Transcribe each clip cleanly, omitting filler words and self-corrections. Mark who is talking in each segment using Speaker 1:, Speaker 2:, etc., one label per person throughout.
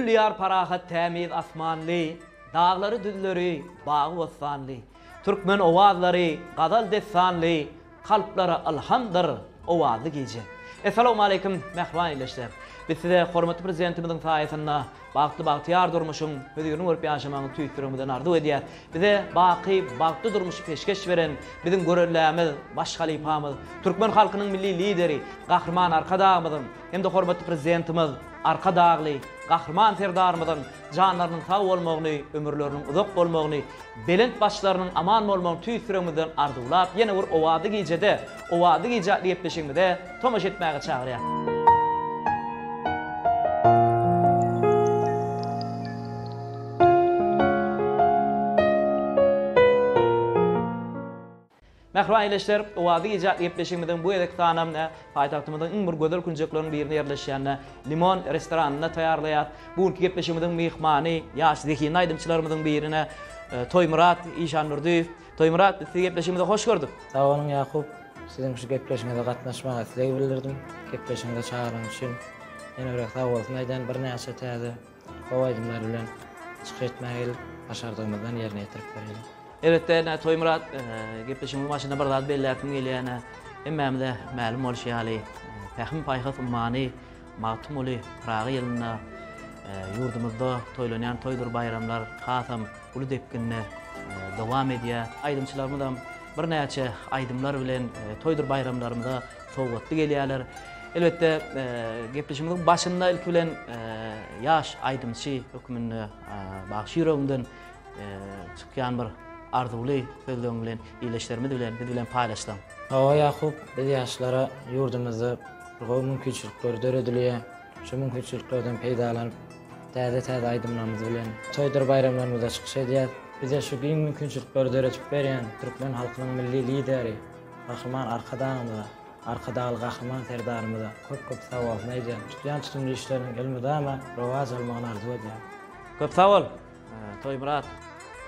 Speaker 1: Gül Diýar parahat tämiz asmanly, Daglary düzleri bagy-bossanly. Türkmen owazlary gazal dessanly, Kalplara ylhamdyr owazly gije. Essalawmaleýkim mähriban ildeşler! Biz size hormatly Prezidentimiziň saýasynda bagtly bagtyýar durmuşyň hözirini görüp ýaşamagyňyzy tüýs ýüregimizden arzuw edýäs. Bize baky bagtly durmuşy peşgeş beren biziň görellämiz, baş halypamyz, türkmen halkynyň Milli Lideri Gahryman Arkadagymyzyň hem-de hormatly Prezidentimiz Arkadagly Gahryman Serdarymyzyň janlarynyň sag bolmagyny, ömürleriniň uzak bolmagyny, belent başlarynyň aman bolmagyny tüýs ýüregimizden arzuwlap, ýene bir owazly gijede Owazly gije atly gepleşigimize tomaşa etmäge çagyrýas. Mähriban ildeşler, Owazly gije atly gepleşigimiziň bu gezekki sanam paýtagtymyzyň iň bir gözel künjekleriniň birinde ýerleşýän Limon restoranynda taýýarlaýas. Bu günki gepleşigimiziň myhmany ýaş zehinli aýdymçylarymyzyň birine Toýmyrat Işandurdyýew. Toýmyrat, biz sizi gepleşigimize hoş gördük.
Speaker 2: Sag boluň Ýakup, siziň şu gepleşigiňize gatnaşmaga isleg bildirdim. Gepleşigiňize çagyranyňyz üçin ýene bir sag bolsun aýdýan. Birnäçe täze gowy aýdymlar bilen çykyş etmäge geldik. Başardygymyzdan ýerine ýetirip bereliň.
Speaker 1: Elbetde ine Toýmyrat gepleşigimiziň başynda bir zady belläsim gelýär ine hemmämize mälim bolşy ýaly Pähim-paýhas ummany Magtymguly Pyragy ýylynda ýurdumyzda toýlanýan toýdur baýramlar hasam uly depginde dowam edýär. Aýdymçylarymyzam birnäçe aýdymlar bilen toýdur baýramlarymyza sowgatly gelýärler. Elbetde gepleşigimiziň başynda ilki bilen ýaş aýdymçy hökmünde bagşy ýüregiňden Çykýan bir arzuwly sözleň bilen ildeşlerimiz bilen biz bilen paýlaşsaň.
Speaker 2: Hawa Ýakup, biz ýaşlara ýurdumyzda bir gowy mümkinçilikler döredilýär. Şu mümkinçiliklerden peýdalanyp, täze-täze aýdymlarymyz bilen toýdur baýramlarymyzda çykyş edýäs. Bize şu giň mümkinçilikleri döredip berýän türkmen halkynyň Milli Lideri Gahryman Arkadagymyza, Arkadagly Gahryman Serdarymyza köp-köp sagbolsun aýdýan. Tutýan tutumly işleriniň elmydama rowaç almagyny arzuw edýän.
Speaker 1: Köp sag bol! Toýmyrat,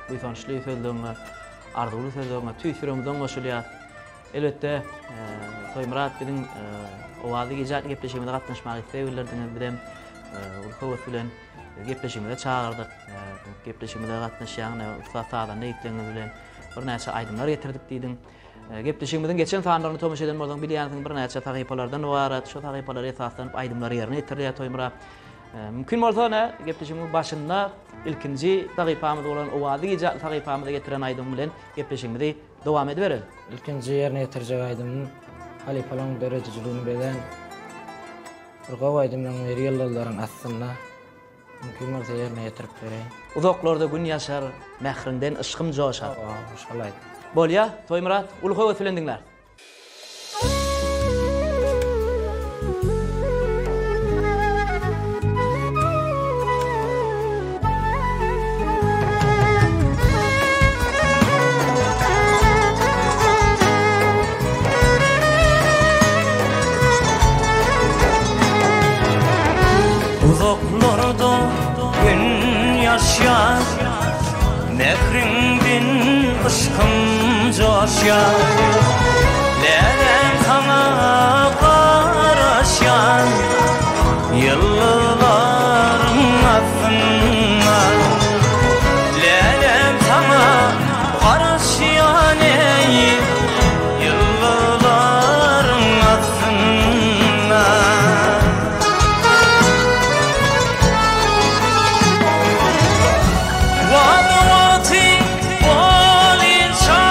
Speaker 1: buýsançly sözleriňe, arzuwly sözleriňe tüýs ýüregimizden goşulýas. Elbetde, Toýmyrat biziň Owazly gije atly gepleşigimize gatnaşmaga isleg bildirdiňiz. Bizem uly höwes bilen gepleşigimize çagyrdyk. Gepleşigimize gatnaşýan ussat sazanda ýigitleriňiz bilen birnäçe aýdymlar getirdik diýdiň. Gepleşigimiziň geçen sanlaryny tomaşa eden bolsaň bilýänsiň birnäçe sahypalardan ybarat. Şo sahypalara esaslanyp aýdymlar ýerine ýetirilýär Toýmyrat. Mümkin bolsa ine gepleşigimiziň başynda ilkinji sahypamyz bolan Owazly gije atly sahypamyza getiren aýdymyň bilen gepleşigimizi dowam edibereli.
Speaker 2: Ilkinji ýerine ýetirjek aýdymym halypalaryň döredijiligini bezän bir gowy aýdymlaryň biri Ýyldyzlaryň astynda. Mümkin bolsa ýerine ýetirip bereýin.
Speaker 1: Uzaklarda gün ýaşar, mähriňden yşgym joşar.
Speaker 2: Hawa, şol aýdym.
Speaker 1: Bolýa, Toýmyrat, uly höwes bilen diňläris.
Speaker 3: Uzaklarda gün ýaşýar, Mähriňden yşkym joşýar. Läläm saňa garaşýan, Ýyldyzlaryň astynda. Läläm saňa garaşýan eý, Ýyldyzlaryň astynda. Wada wagty bolynça.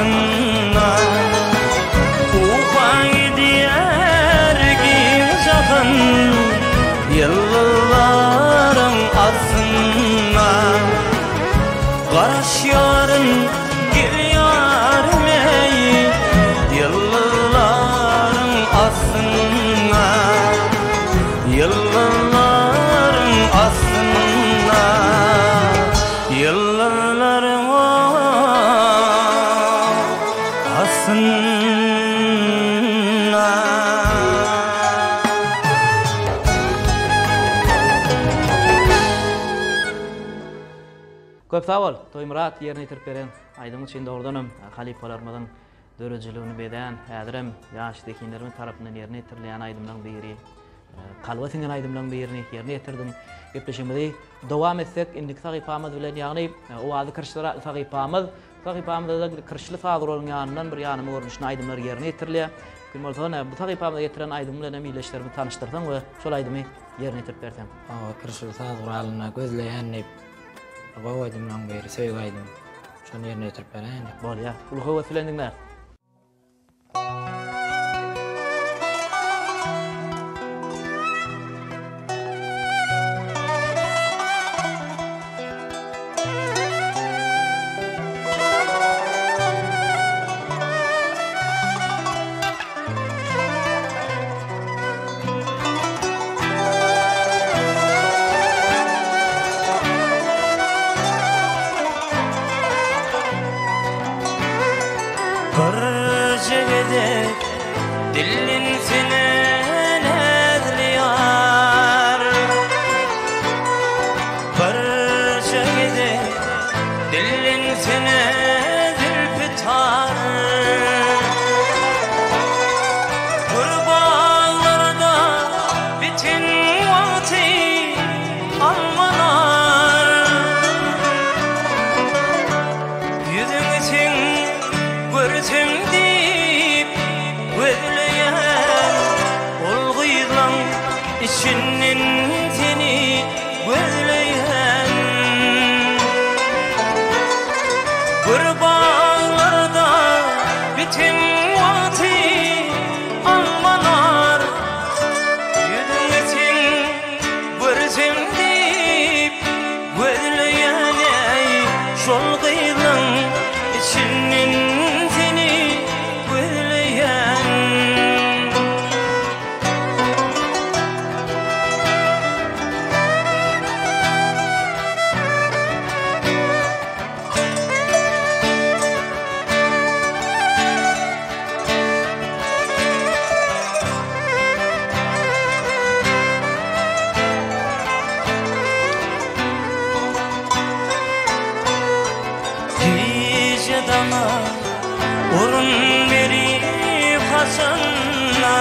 Speaker 3: astynda Uka gidýär giň jahan Ýyldyzlaryň astynda Garaşýaryn gel ýarym eý Ýyldyzlaryň astynda Ýyldyzlaryň astynda Ýyldyzlaryň astynda.
Speaker 1: Köp sag bol, Toýmyrat ýerine ýetirip beren aýdymyň üçin dogrudanam halypalarymyzyň döredijiligini bezän, häzirem ýaş zehinlerimiz tarapyndan ýerine ýetirilýän aýdymlaryň biri. Kalba siňen aýdymlaryň birini ýerine ýetirdiň. Gepleşigimizi dowam etsek, indiki sahypamyz bilen, ýagny Owazly kirişler atly sahypamyz. Bu sahypamyzda-da kirişli saz guralyň ýanyndan bir ýanama görnüşinde aýdymlar ýerine ýetirilýär. Mümkin bolsa, ine, bu sahypamyza getiren aýdymyň bilen hem ildeşlerimizi tanyşdyrsaň we şol aýdymy ýerine ýetirip berseň.
Speaker 2: Hawa, kirişli saz guralynda Gözleýän diýip, bir gowy aýdymlaryň biri, söýgi aýdymy. Şony ýerine ýetirip beräýin.
Speaker 1: Bolýar. Uly höwes bilen diňläris.
Speaker 3: Birje gezek dillensene näzli ýar Birje gezek dillensene zülpi tar Gür baglarda biten wagty almalar Ýüzüňi seň görsem diýip gözleýän Ol gyzlaň içinden seni gözleýän Gür baglarda biten wagty almalar Ýüzüňi seň görsem diýip Gözleýän-eý şol gyzlaň içinden seni gözleýän. Gije daňa orun berip haçanda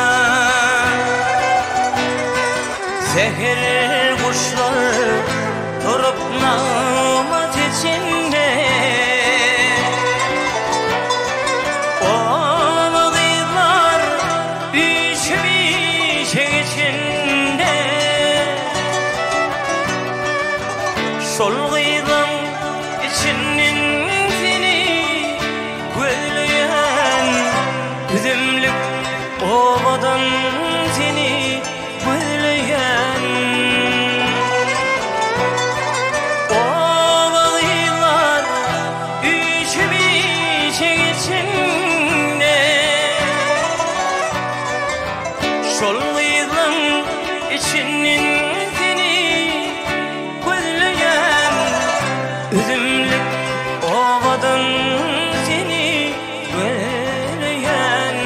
Speaker 3: Säher guşlar turup nagma seçende Oba gyzlar üýşüp işe geçende Şol gyzlaň içinden seni gözleýän Üzümlik obadan seni gözleýän Oba gyzlar üýşüp işe geçende Şol gyzlaň içinden seni gözleýän Üzümlik obadan seni gözleýän.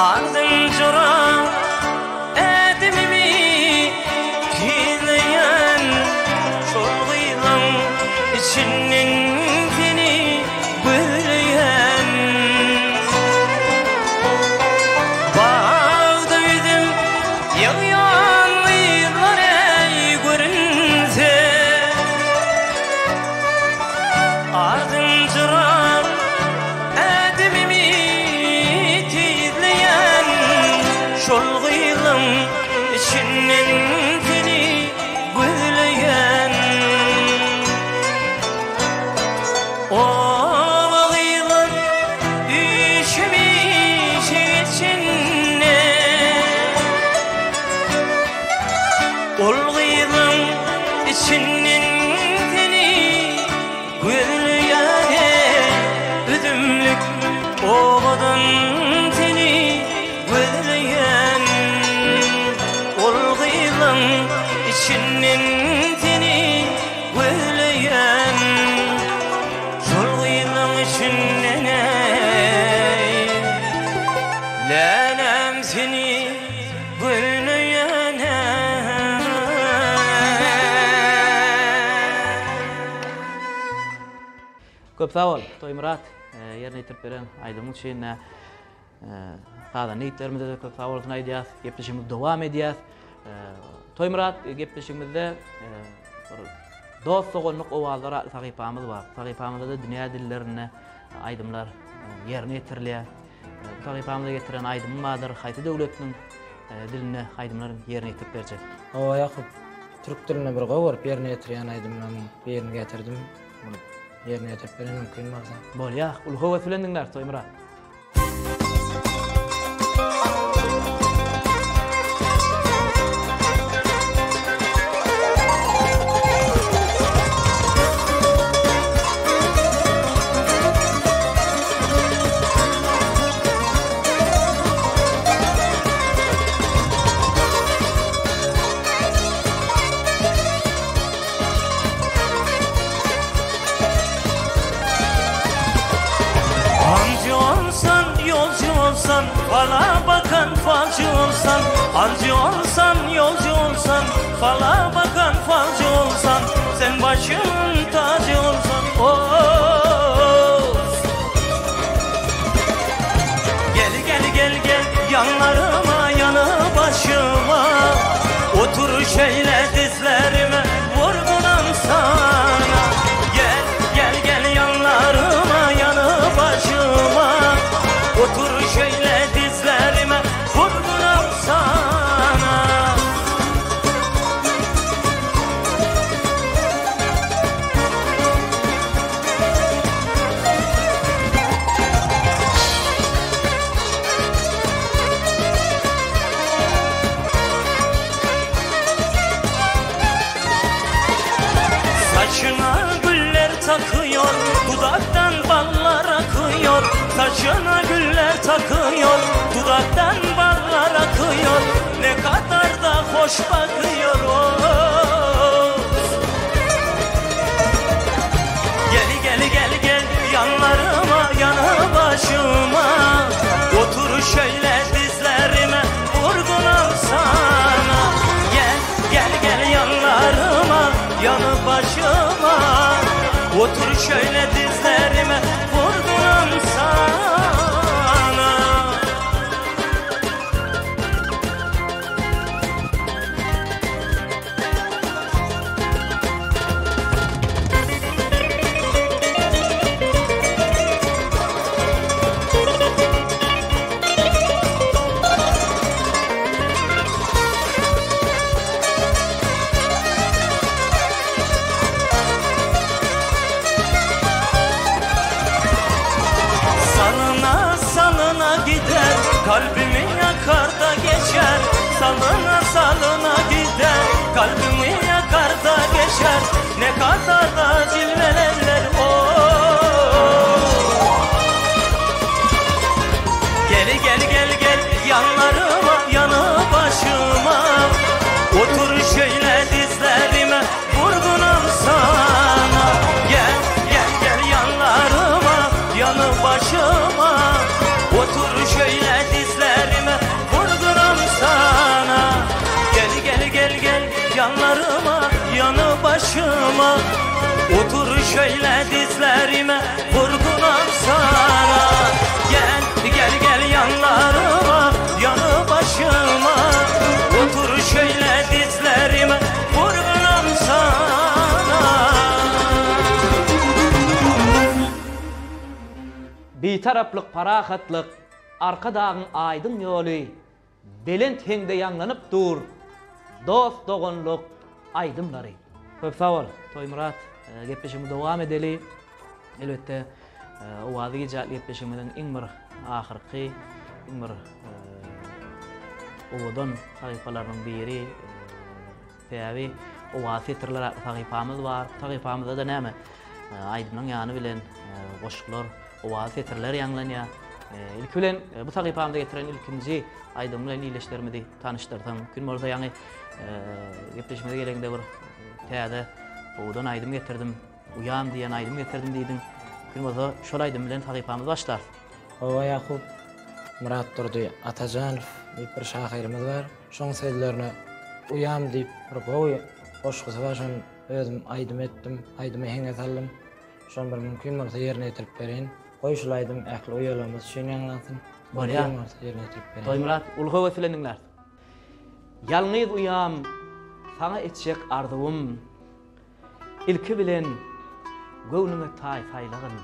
Speaker 3: Ardyn jora ädimimi tizleýän Şol gyzlaň içinden seni gözleýän Bagda üzüm ýygýan gyzlar eý görünse Ardyn jora Ädimimi tizleýän şol gyzyň içinden seni gözleýän. Oba gyzlar üýşüp içinde. Ol gyzyň içinden seni Gözleýäne üzümlik owadan seni gözleýän Ol gyzlaň içinden seni gözleýän Şol gyzlaň içinden eý Läläm seni gözleýän
Speaker 1: Köp sag bol, Toýmyrat, ýerine ýetirip beren aýdymyň üçin. Sazanda ýigitlerimize-de köp sag bolsun aýdýas. Gepleşigimizi dowam edýäs. Toýmyrat, gepleşigimizde bir dost-doganlyk owazlar atly sahypamyz bar. Sahypamyzda-da dünýä dillerinde aýdymlar ýerine ýetirilýär. Bu sahypamyza getiren aýdymyň bardyr, haýsy döwletiniň dilinde aýdymlar ýerine ýetirip berjek?
Speaker 2: Hawa, Ýakup, türk dilinde bir gowy görüp ýerine ýetirýän aýdymlarymyň birini getirdim. Muny ýerine ýetirip beren mümkin bolsa.
Speaker 1: Bolýa, uly höwes bilen diňläris Toýmyrat.
Speaker 3: Hancı olsan, yolcu olsan, fala bakan falcı olsan Hancı olsan, yolcu olsan, fala bakan falcı olsan Sen başımın tacı olsan, of Gel gel gel gel yanlarıma yanı başıma Otur şeýle dizlerime vurgunam sana Gel gel gel yanlarıma yanı başıma Otur şeýle dizlerime vurgunam sana Saçına güller takıyor, dudaktan ballar akıyor. Saçına güller takıyor, dudaktan ballar akıyor. Ne kadar da hoş bakıyor oh. Gel gel gel gel yanlarıma yanı başıma Otur şöyle dizlerime vurgunam sana Gel gel gel yanlarıma yanı başıma Otur şöyle dizlerime vurgunam sana Salına salına gider Kalbimi yakar da geçer Salına salına gider Kalbimi yakar da geçer Ne kadar da cilvelerler oh. Gel gel gel gel yanlarıma yanı başıma Otur şöyle dizlerime vurgunam sana Gel gel gel yanlarıma yanı başıma Otur şöyle dizlerime.
Speaker 1: Bitaraplyk, parahatlyk, Arkadagyň aýdyň ýoly belent heňde ýaňlanyp dur, dost-doganlyk aýdymlary. Köp sag bol, Toýmyrat. Gepleşigimizi dowam edeli. Elbetde, Owazly gije atly gepleşigimiziň iň bir ahyrky, iň bir owadan sahypalarynyň biri. Sebäbi Owazly setirler atly sahypamyz bar. Bu sahypamyzda-da näme? Aýdymyň ýany bilen goşgular, owazly setirler ýaňlanýar. Ilki bilen bu sahypamyza getiren ilkinji aýdym bilen ildeşlerimizi tanyşdyrsaň, mümkin bolsa ýaňy gepleşigimize geleňde bir täze owadan aýdym getirdim, Uýam diýen aýdym getirdim diýdiň. Mümkin bolsa şol aýdym bilen sahypamyzy başlarys.
Speaker 2: Hawa Ýakup, Myratdurdy Atajanow diýip bir şahyrymyz bar. Şoň sözlerine Uýam diýip bir gowy goşgusy bar şony özüm aýdym etdim, aýdyma heňe saldym. Şony bir mümkin bolsa ýerine ýetirip bereýin. Goý şul aýdym ähli uýalarymyz üçin ýaňlansyn.
Speaker 1: Bolýar.
Speaker 2: Mümkin bolsa ýerine ýetirip bereýin.
Speaker 1: Toýmyrat uly höwes bilen diňläris. Ýalňyz uýam, saňa etjek arzuwym. Ilki bilen göwnüňe taý saýlagyn.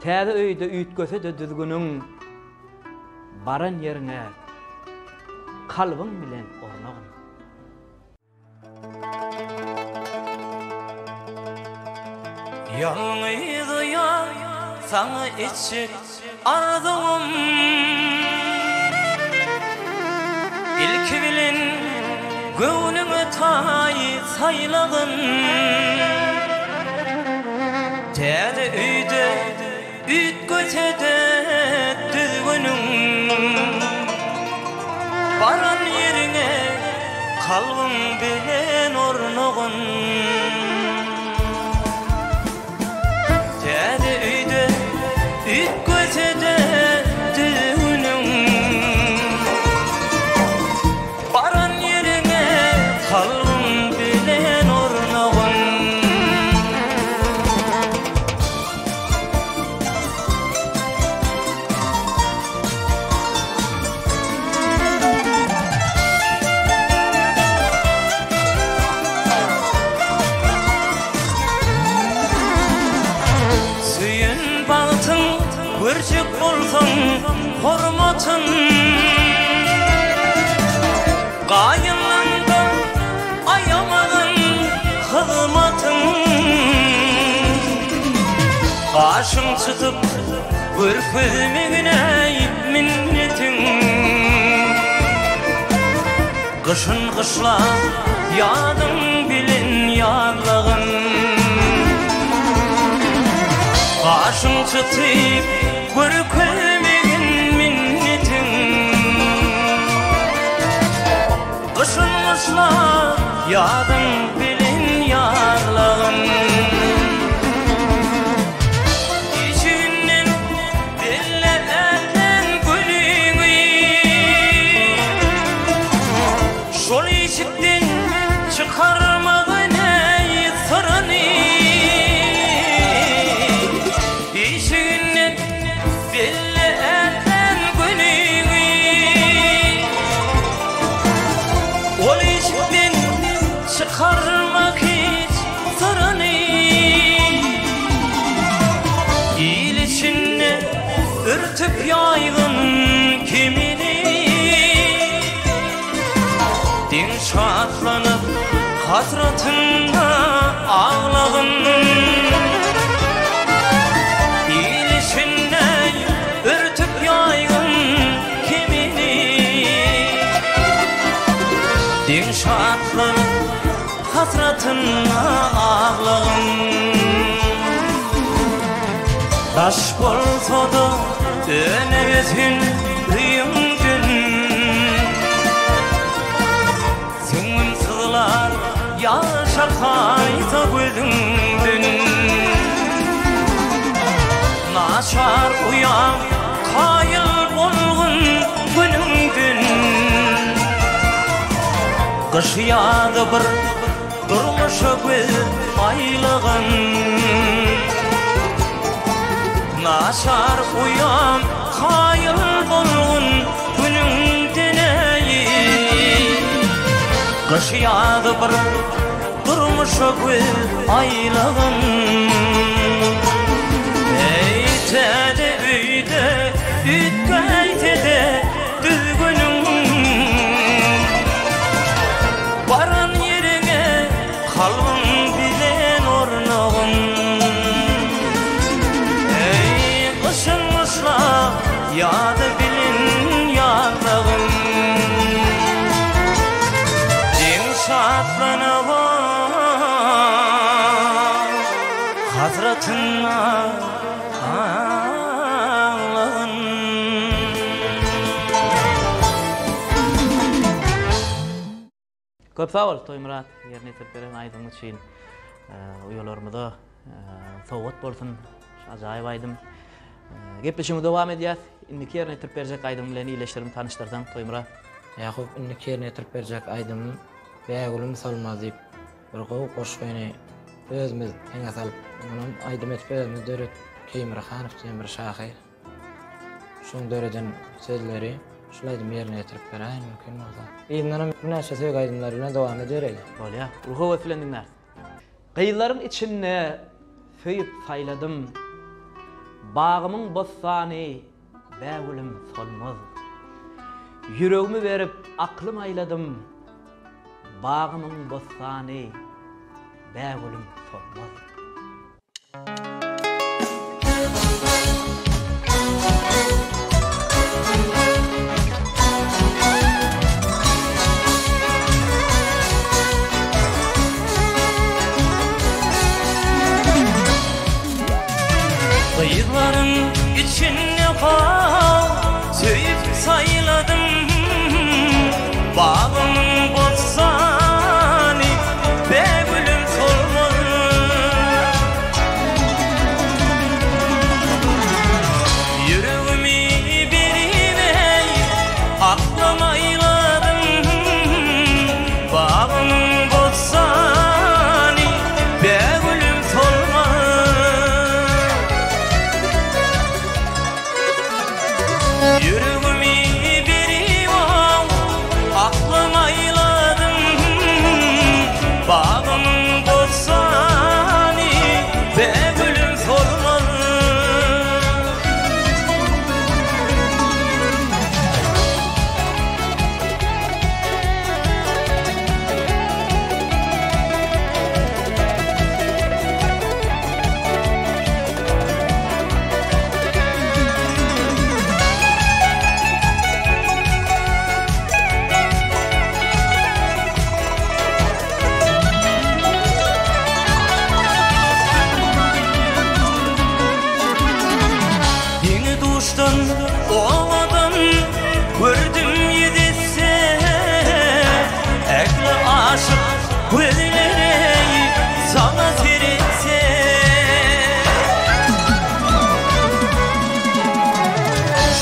Speaker 1: Täze öýde üýtgese-de düzgüniň, Baran ýeriňe kalbyň bilen ornagyn.
Speaker 3: Ýalňyz uýa saňa etjek arzuwym Ilki bilen göwnüňe taý saýlagyn Täze öýde üýtgese-de düzgüniň Baran ýeriňe kalbyň bilen ornagyn. Täze öýde üýtgese-de düzgüniň, Baran ýeriňe kalbyň bilen ornagyn. Söýen bagtyň görjek bolsaň hormatyn Gaýynlaňdan aýamagyn hyzmatyn Gaşyň çytyp görkezmegin-äý minnetiň. Gyşyn gyşlap ýadyň bilen ýazlagyn. Gaşyň çytyp görkezmegin minnetiň. Gyşyn gyşlap ýazyň bilen ýazlagyn. Işiginden belle ätlen gülüňi. Şol işikden çykarmagy näý syryny. Işiginden belle ätlen gülüňi. Ol işikden çykarma hiç syryny. Il içinde örtüp ýaýgyn kemini. Deň şatlanyp hasratyňa aglagyn. Il içinde örtüp ýaýgyn kemini. Deň şatlanyp hasratyňa aglagyn. Daş bolsa-da öne-ösün öýüňden. Süňňüm syzlar ýaş akaýsa gözüňden. Naçar uýam kaýyl bolgun günüňden. Gyş ýazy bir durmuşa göz aýlagyn. Naçar uýam kaýyl bolgun günüňden eý. Gyş ýazy bir durmuşa göz aýlagyn. Eý täze. Bagtyna aglagyn.
Speaker 1: Köp sag bol Toýmyrat ýerine ýetirip beren aýdymyň üçin. Uýalarymyza sowgat bolsun şu ajaýyp aýdym. Gepleşigimizi dowam edýäs. Indiki ýerine ýetirip berjek aýdymyň bilen illeşdirimi tanyşdyrsaň Toýmyrat.
Speaker 2: Ýakup indiki ýerine ýetirip berjek aýdymym Bägülüm solmaz diýip bir gowy goşgyny özümiz heňe salyp munam aýdym edip özümiz döret Keýmir Hanow diýen bir şahyr. Şoň döreden sözleri şul aýdymy ýerine ýetirip beräýin mümkin bolsa. Yzyndanam birnäçe söýgi aýdymlary bilen dowam edibereli.
Speaker 1: Bolýa. Uly höwes bilen diňläris. Gyzlaryň içinde söýüp saýladym. Bagymyň bossany bägülüm solmaz. Ýüregimi berip aklym aýladym. Bagymyň bossany bägülüm solmaz.
Speaker 3: Gyzlaryň içinde how söýüp saýladym Bagymyň bossany bägülüm solmaz. Ýüregimi beribey aklym aýladym Bagymyň bossany bägülüm solmaz. Ýüregimi beribam aklym aýladym Bagymyň bossany bägülüm solmaz. Deňi-duşdan owadan gördüm ýüzüse, Ähli aşyk gözleri saňa seretse.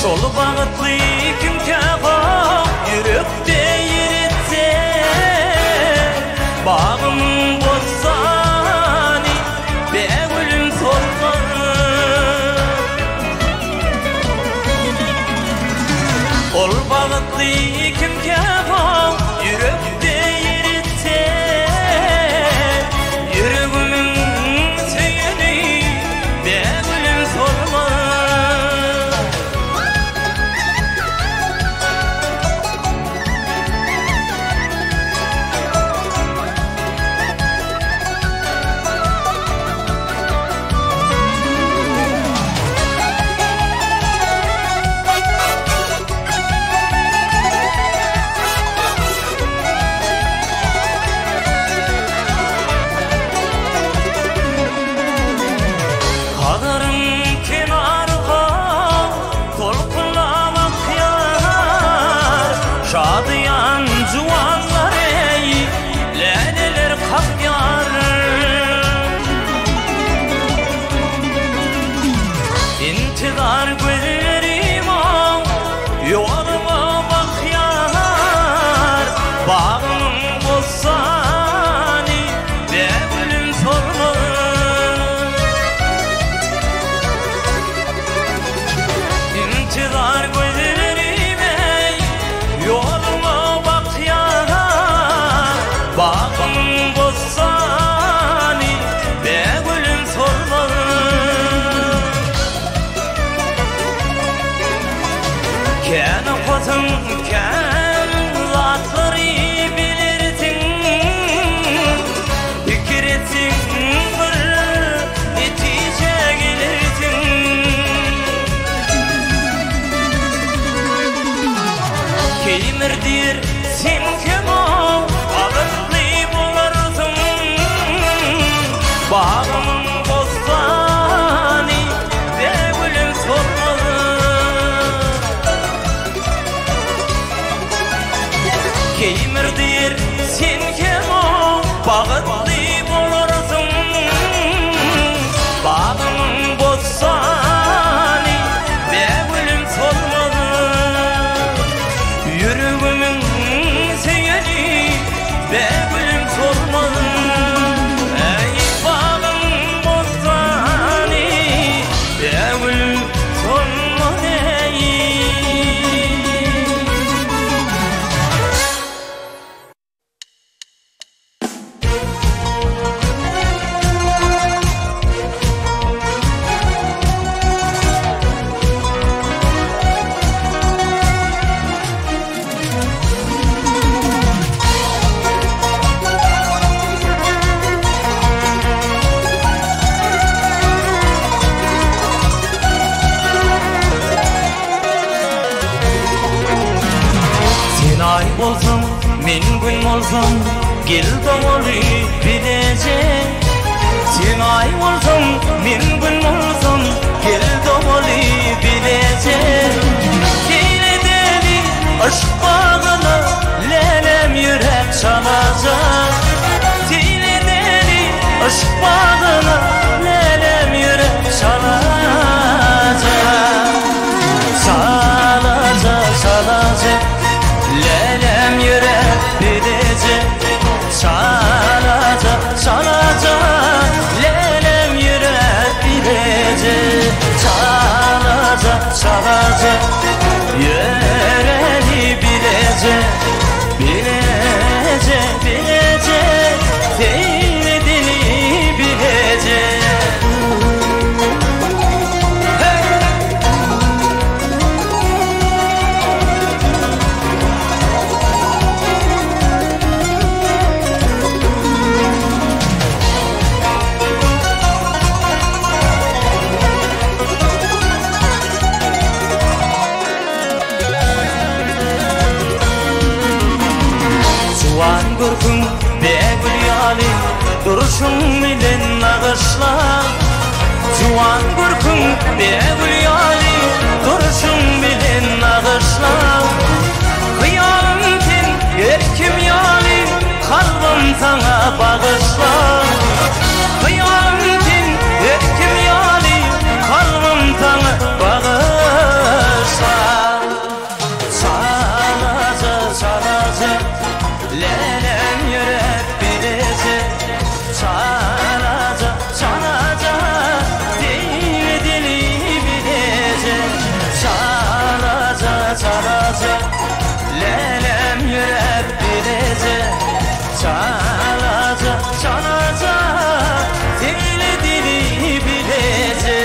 Speaker 3: Şol bagtly kimkä gam ýürekde ýer etse, Bagymyň bossany bägülüm solmaz. Ol bagtly kimkä gam ýürekde ýer etse, Ýüregimiň söýeni bägülüm solmaz. Hazaryň kenary tolkunlap akýar, Şadyýan juwanlar eý, läleler kakýar. Intizar gözlerim-ow, ýoluňa bakýar, Bagymyň bossany, bägülüm solmaz. Intizar gözlerim eý, ýoluňa bakýar, Bagymyň bossany, bägülüm solmaz. Kän okasaň kän zatlary bilersiň, Pikir etseň bir netijä gelersiň. Keýmir diýr sen kim-ow, bagtly bolarsyň, Bagymyň bossany. Keýmirdir sen hem-ow, bagtly bolarsyň. Bagyň bossany, bägülüm solmaz. Ýüregimiň söýeni, bägülüm solmaz. Äý, bagyň bossany, bägülüm solmaz, äý. Sen aý bolsaň, men gün bolsam, Gel dogaly bileje. Sen aý bolsaň, men gün bolsam, Gel dogaly bileje. Seýl edeli yşk bagyna, Lälem ýürek çalaja. Seýl edeli yşk bagyna, Lälem ýürek çalaja. Çalaja, çalaja, Lälem ýürek bileje. Çalaja, çalaja, Lälem ýürek bileje. Çalaja, çalaja, Ýöreli bileje. Bileje, bileje, Seýl edeli bileje. Juwan görküň bägül ýaly, Durşuň bilen nagyşla. Juwan görküň bägül ýaly, Durşuň bilen nagyşla. Hyýalym sen erkim ýaly, Kalbym saňa bagyşla. Hyýalym sen erkim ýaly, Kalbym saňa bagyşla. Çalaja, çalaja, Lälem ýürek bileje. Çalaja, çalaja, Seýl edeli bileje. Çalaja, çalaja, Lälem ýürek bileje. Çalaja, çalaja, Seýl edeli bileje.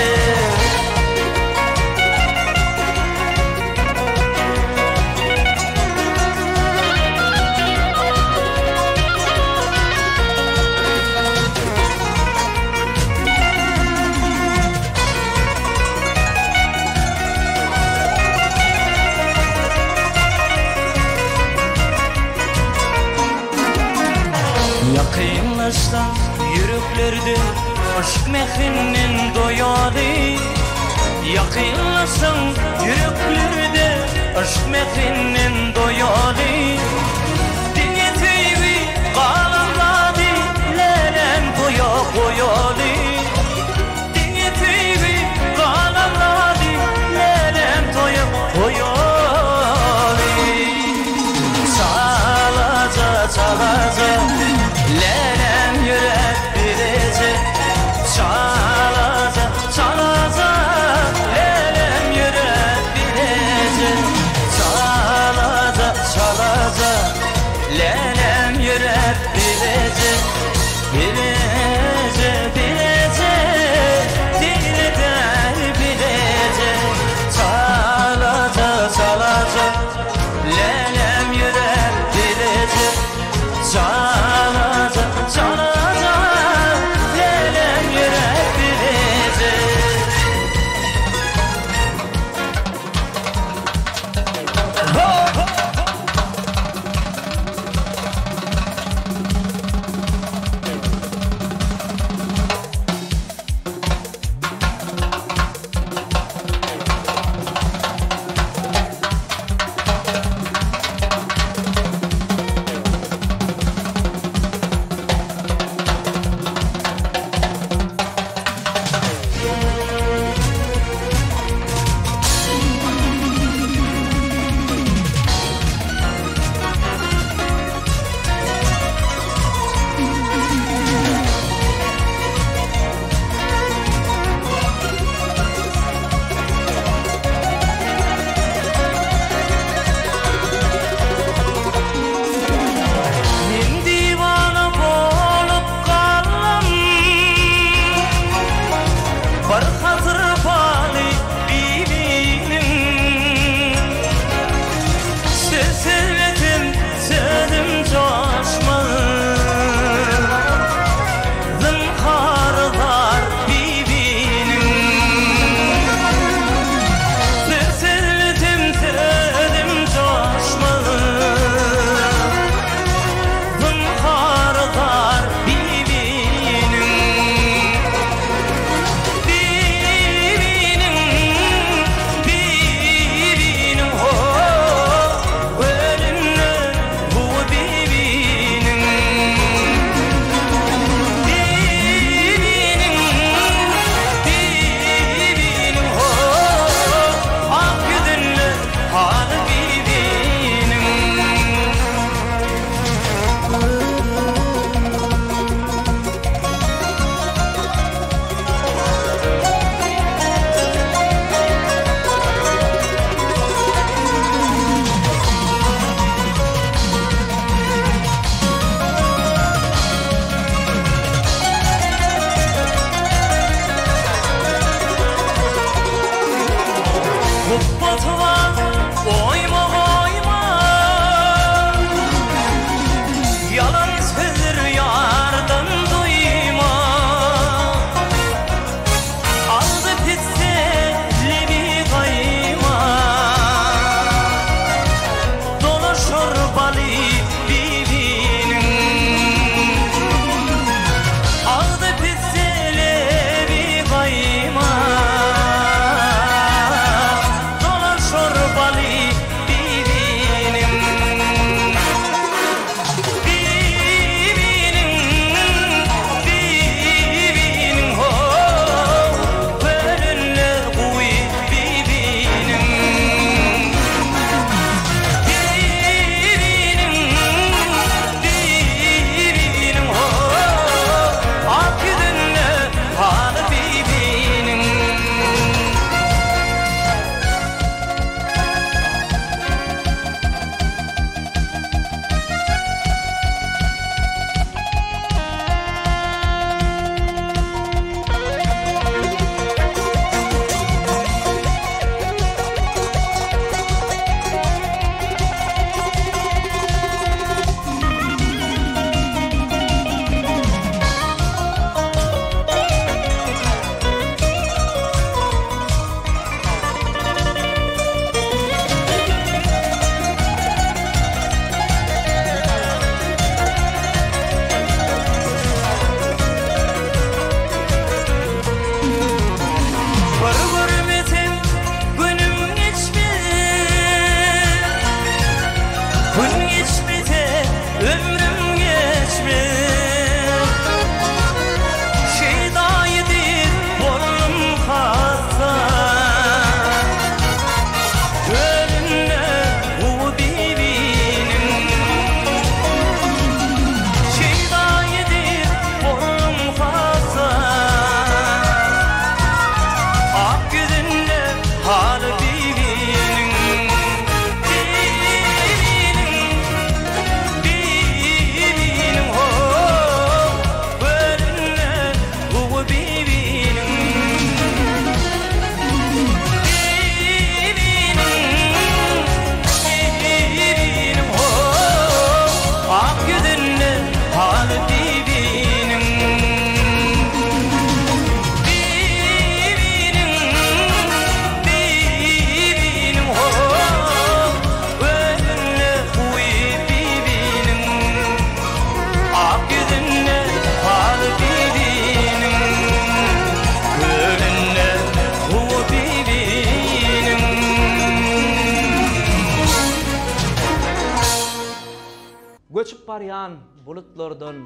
Speaker 3: Ýakynlaşsaň ýüreklerde yşk mährinden doýaly. Ýakynlaşsaň ýüreklerde yşk mährinden doýaly. Diňe söýgi galan zady lälem toýa goýaly. Diňe söýgi galan zady lälem toýa goýaly. Çalaja, çalaja, lälem ýürek bileje. Çalaja, çalaja, lälem ýürek bileje. Çalaja, çalaja.
Speaker 1: Göçüp barýan bulutlardan,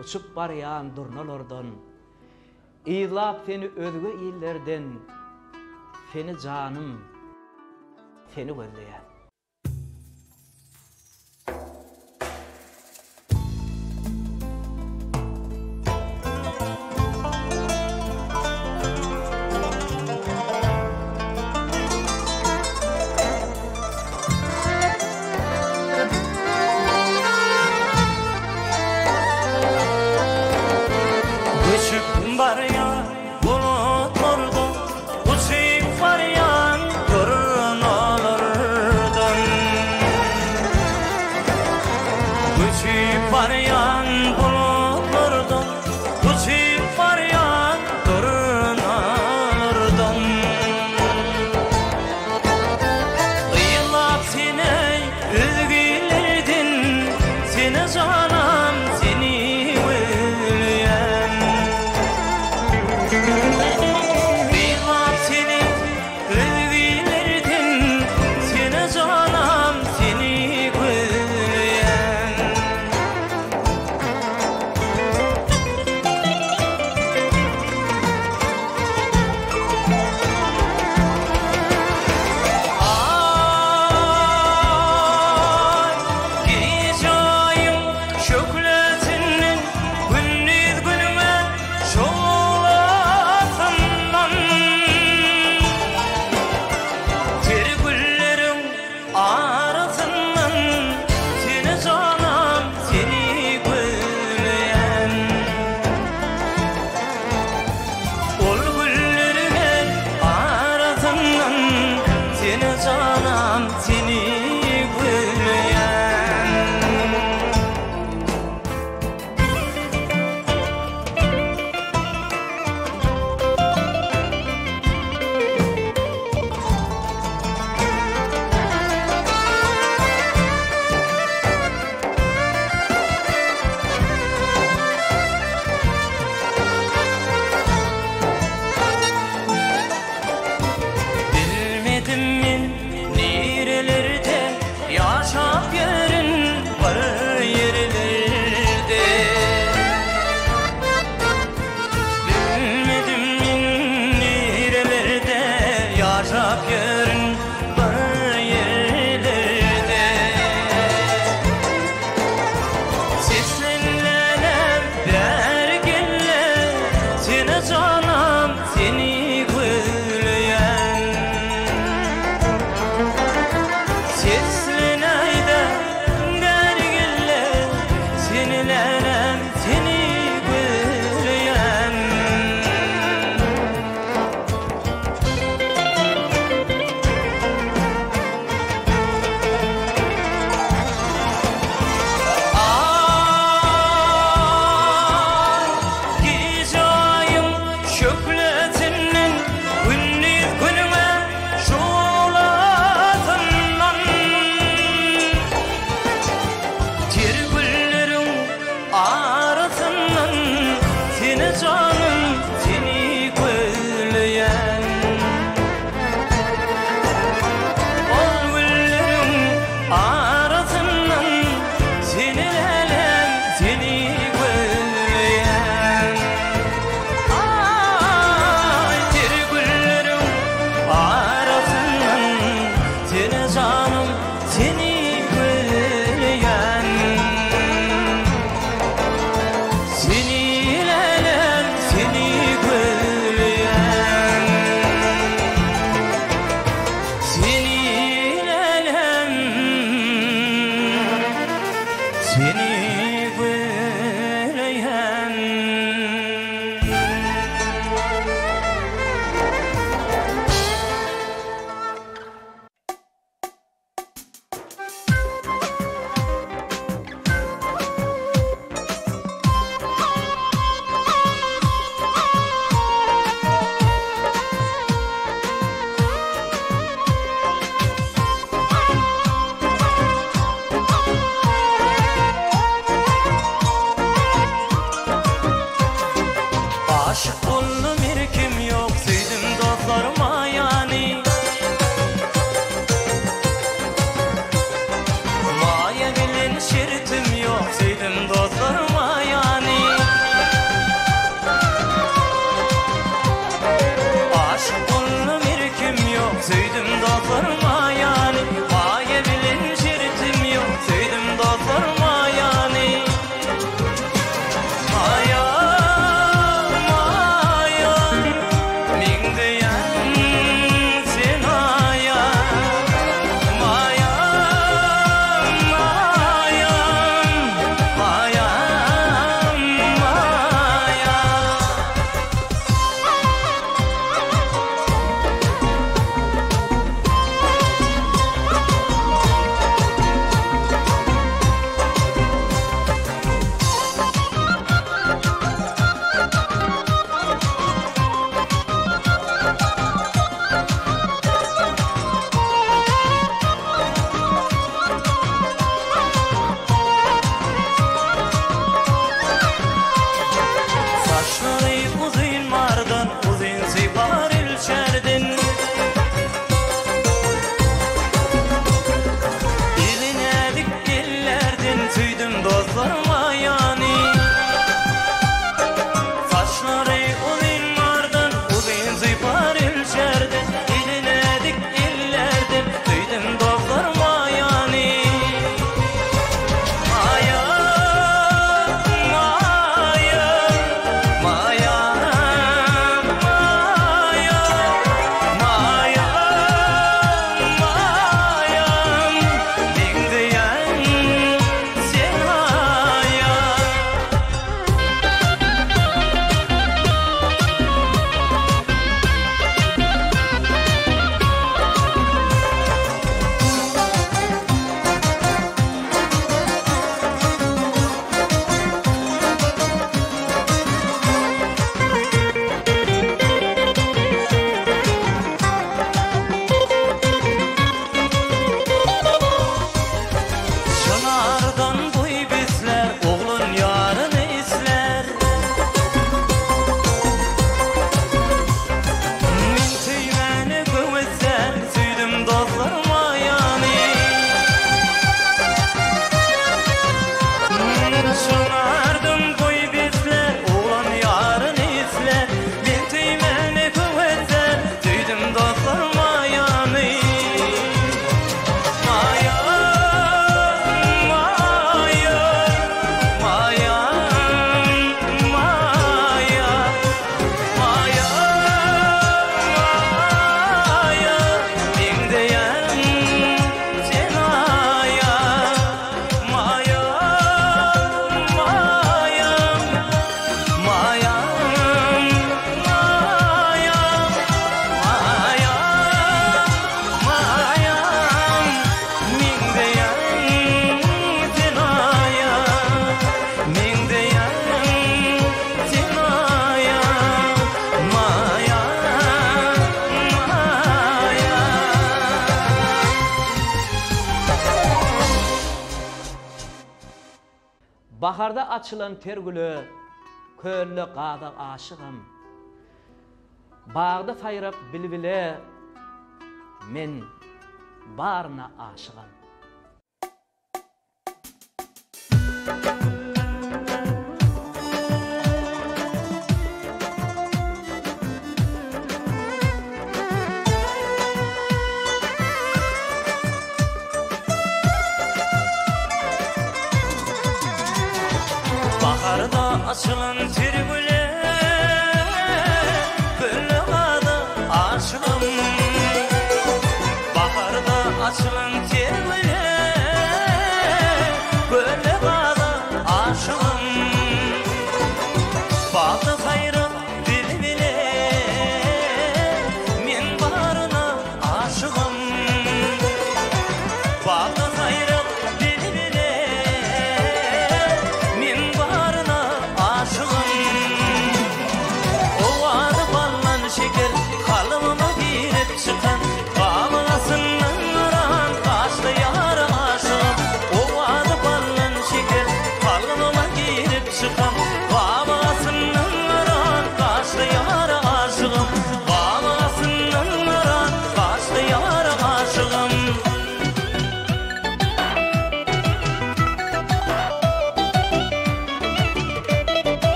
Speaker 1: Uçup barýan durnalardan, Yzlap seni özge illerden, Seni janym, seni gözleýän.
Speaker 3: Göçüp barýan bulutlardan, Uçup barýan durnalardan. Göçüp barýan bulutlardan, Uçup barýan durnalardan. Yzlap seni özgelerden, Seni janam, seni gözleýän. Yzlap seni özgelerden, Seni janam, seni gözleýän. Aý, gije Aýyň şöhlesinden, Gündiz Günüňe şuglasyndan, Ter gülleriň arasyndan, Seni janam, seni gözleýän. Ol gülleriň arasyndan, Seni janam, seni gözleýän. Bilmedim men nirelerde ýaşap ýörün bir ýerlerde. Bilmedim men nirelerde ýaşap ýörün bir ýerlerde. Seslen läläm bäri gel-le, Seni janam, seni gözleýän. Seslen aýda bäri gel-le, Seni läläm, seni gözleýän. Aý, gije Aýyň şöhlesinden, Gündiz Günüňe şuglasyndan, Ter gülleriň arasyndan, Seni janym, seni gözleýän. Ol gülleriň arasyndan, Seni läläm, seni gözleýän. Aý, ter gülleriň arasyndan, Seni janym, seni gözleýän. Seni läläm, seni gözleýän. Seni läläm, seni gözleýän.
Speaker 1: Baharda açylan ter güle, Kölde gaza aşygam. Bagda saýrak bilbile, Men baryna aşygam.
Speaker 3: Baharda açylan ter güle, Kölle gaza aşygym. Baharda açylan ter güle, Kölle gaza aşygym. Bagda saýrak bilbile, Men baryna aşygym. Bagda saýrak bilbile, Men baryna aşygym. Owazy ballan şeker, Kalbyma girip çykan, Gabagasyndan garan, Gaşly ýara aşygym. Owazy ballan şeker, Kalbyma girip çykan, Gabagasyndan garan, Gaşly ýara aşygym. Gabagasyndan garan, Gaşly ýara aşygym.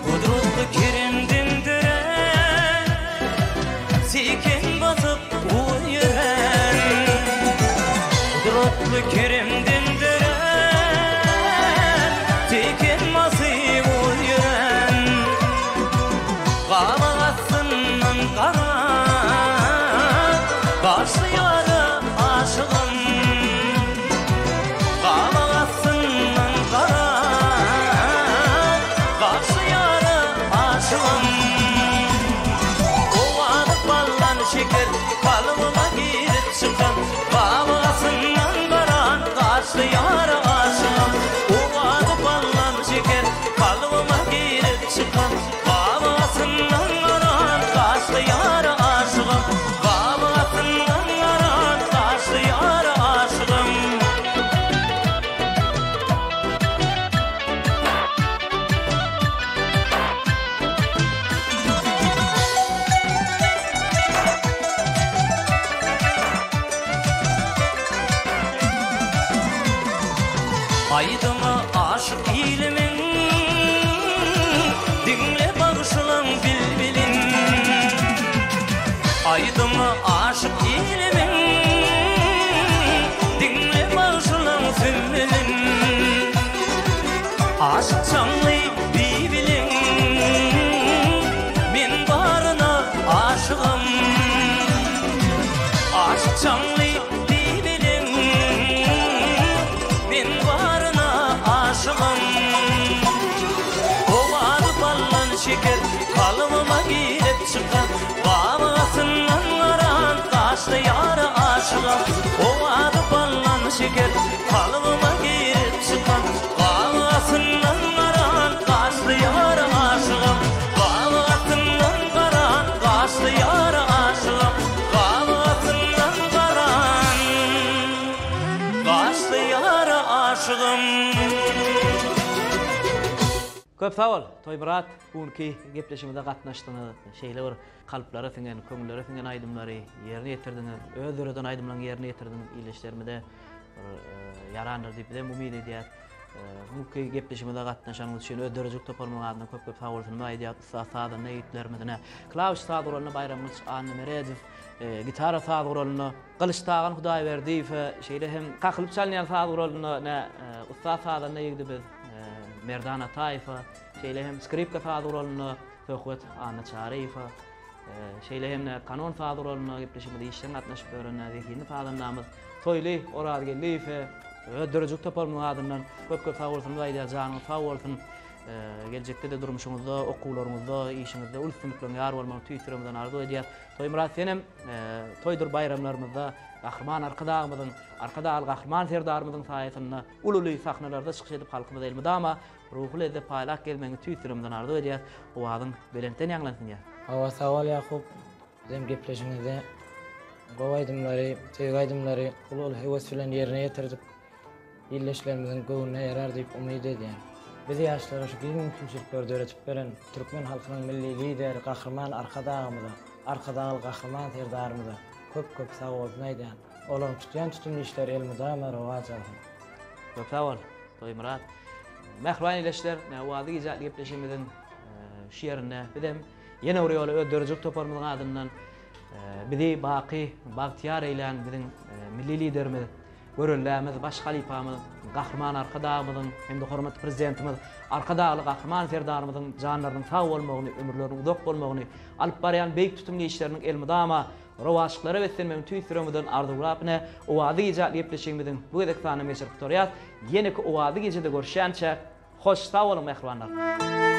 Speaker 3: Gudratly keremden dörän, Seýkin basyp goý ýören. Gudratly keremden dörän, Seýkin basyp goý ýören. Gabak astyndan garan, Gaşly ýara aşygym. Gabak astyndan garan, Gaşly ýara aşygym. Owazy ballan şeker, Kalbyma girip çykan, Gabak astyndan garan, Gaşly ýara aşygym. Owazy ballan şeker, Kalbyma girip çykan, Gabak astyndan garan, Gaşly ýara aşygym. Gabak astyndan garan, Gaşly ýara aşygym. Aýdyma aşyk ilimiň, Diňle bagşylaň bilbilin. Aýdyma aşyk ilimiň, Diňle bagşylaň sümbülin. Aşyk çaňly bibiliň, Men baryna aşygam. Aşyk çaňly bibiliň, Men baryna aşygam. Owazy ballan şeker, Kalbyma girip çykan, Gabagasyndan garan, Gaşly ýara aşygam. Owazy ballan şeker, Kalbyma girip çykan, Gabagasyndan garan, Gaşly ýara aşygam. Gabagasyndan garan, Gaşly ýara aşygam. Gabagasyndan garan, Gaşly ýara aşygam.
Speaker 1: Köp sag bol, Toýmyrat, bu günki gepleşigimize gatnaşdyňyz. Şeýle bir kalplara siňen, köňüllere siňen aýdymlary ýerine ýetirdiňiz. Öz döreden aýdymlaryňy ýerine ýetirdiň, ildeşlerimize bir ýarandyr diýip bizem umyt edýäs. Bu günki gepleşigimize gatnaşanyňyz üçin öz döredijilik toparymyzyň adyndan köp-köp sag bolsunymyzy aýdýas. Ussat sazanda ýigitlerimizine, klawiş saz guralynda Baýramgylyç Annameredow, gitara saz guralynda Gylyç Tagan Hudaýberdiýewe, şeýle hem kakylyp çalynýan saz guralynda ine ussat sazanda ýigidimiz Merdan Ataýewe, şeýle hem skripka saz guralynda Söhbet Annaçaryýewe, şeýle hem-de kanon saz guralynda gepleşigimize işjeň gatnaşyp ýören zehinli sazandamyz Toýly Orazgeldiýewe öz döredijilik toparymyzyň adyndan köp-köp sagbolsunymyzy aýdýarys, janyňyz sag bolsun! Geljekde-de durmuşyňyzda, okuwlaryňyzda, işiňizde uly üstünlikleriň ýar bolmagyny tüýs ýüregimizden arzuw edýäs. Toýmyrat senem toýdur baýramlarymyzda Gahryman Arkadagymyzyň, Arkadagly Gahryman Serdarymyzyň saýasynda uly-uly sahnalarda çykyş edip halkymyza elmydama ruhy lezzet paýlap gezmegiňi tüýs ýüregimizden arzuw edýäs. Owazyň belentden ýaňlansyn ýa.
Speaker 2: Hawa sag bol Ýakup. Bizem gepleşiňizde gowy aýdymlary, söýgi aýdymlary uly-uly höwes bilen ýerine ýetirdik. Ildeşlerimiziň göwnüne ýarar diýip umyt edýän. Biz ýaşlara şu giň mümkinçilikleri döredip beren türkmen halkynyň Milli Lideri Gahryman Arkadagymyza, Arkadagly Gahryman Serdarymyza köp-köp sagbolsun aýdýan. Olaryň tutýan tutumly işleri elmydama rowaç alsyn.
Speaker 1: Köp sag bol, Toýmyrat. Mähriban ildeşler, Owazy gije atly gepleşigimiziň şu ýerinde bizem ýene bir ýola öz döredijilik toparymyzyň adyndan bizi baky bagtyýar eýlän biziň Milli Liderimiz Göreldämiz, baş halypamyz Gahryman Arkadagymyzyň hem-de hormatly Prezidentimiz Arkadagly Gahryman Serdarymyzyň janlarynyň sag bolmagyny, ömürleriniň uzak bolmagyny, alyp barýan beýik tutumly işleriniň elmydama rowaçlyklara beslenmegini tüýs ýüregimizden arzuwlap, ine, Owazly gije atly gepleşigimiziň bu gezek sanyny geçirip gutarýas. Ýeneki Owazly gijede görüşýänçäk, hoş sag boluň, mähribanlar!